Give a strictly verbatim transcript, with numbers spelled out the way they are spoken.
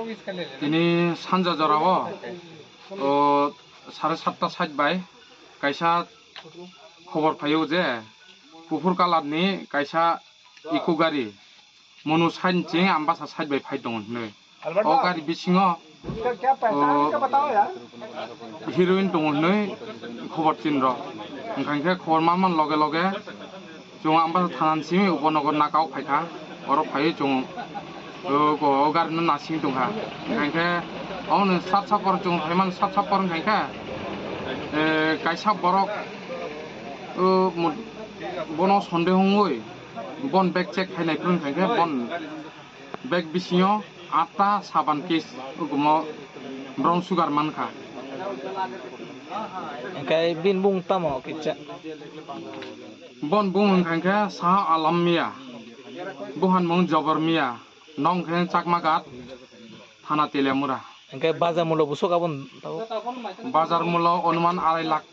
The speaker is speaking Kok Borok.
Tini sanja jorao, o, sare satta sait bai kaisa khobor phaio je kuphur kalar ni kaisa eco gari Monu sait ni ching Ambasa sait bai phai tongo hinwi. O gari bisingo, o, heroin tongo hinwi khobor tin rok. Wngkha khe khobor manmani loge loge chwng Ambasa thana ni simi Upanagar Nakao phaikha. Oro phaiwi chwng, o, o gari no nasing tongkha. Wngkha khe omo ni sat sapor chwng phaimani sat sapor wngkha khe, e, kaisa borok, o, mo-, bono sondeho wngwi bon bag check khainai phuru wngkha khe bon bag bisingo atta saban case, ugumo brown sugar mankha. Hingke bini bung tamo kisa? Bon bung hingkha khe Saha Alam Mia, buhan mung Jobor Mia, nong khe Chakma Ghat, thana Teliamura. Hingke bazar mulo busuk abon tabo? Bazar mulo onuman arai lakh.